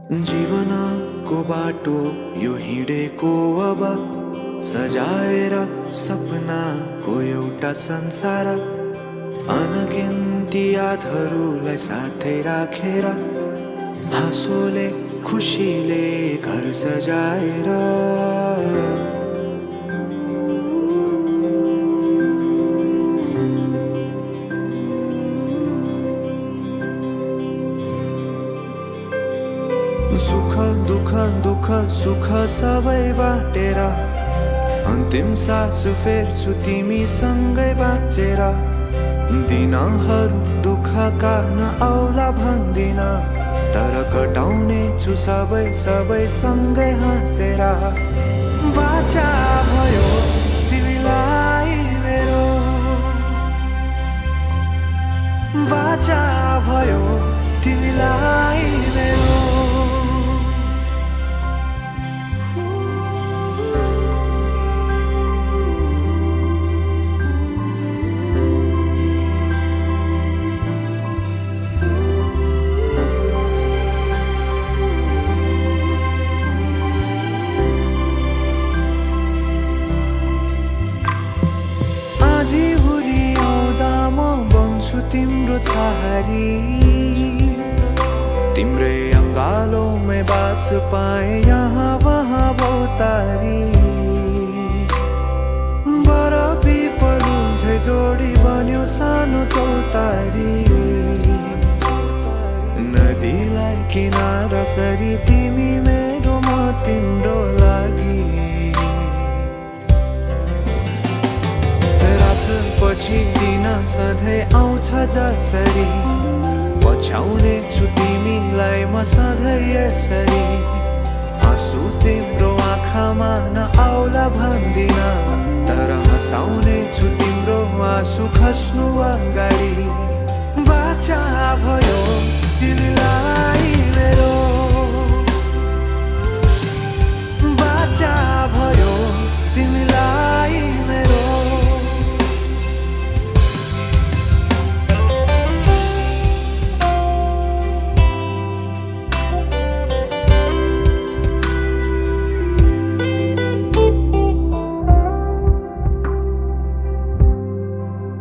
जीवनको बाटो यो हिँडेको अब सजाएर सपनाको एउटा संसार, अनगिन्ती यादहरूलाई साथै राखेर हाँसोले खुसीले घर सजाएर सुख दुःख दुःख सुख सबै बाटेर अन्तिम सास फेर्छु तिमीसँगै बाँचेर। दिनहरू दुःखका नआउला भन्दिन, तर कटाउने छु सबै सबै सँगै हाँसेर। बाचा भयो तिमीलाई मेरो, बाचा भयो तिमीलाई मेरो। तिम्रो छहारी तिम्रै अङ्गालोमै बास पाए यहाँ वहाँ बहुतारी। बरफी पलुझै जोडी बन्यो सानो चौतारी, नदीलाई किनारा सरी तिमी मेरो म तिम्रो लागि। पछि दिन सधैँ आउँछ जसरी, पछ्याउने छु तिमीलाई म सधैँ यसरी। आँसु तिम्रो आँखामा नआउला भन्दिन, तर हँसाउने छु तिम्रो आँसु खस्नु अगाडि। बाचा भयो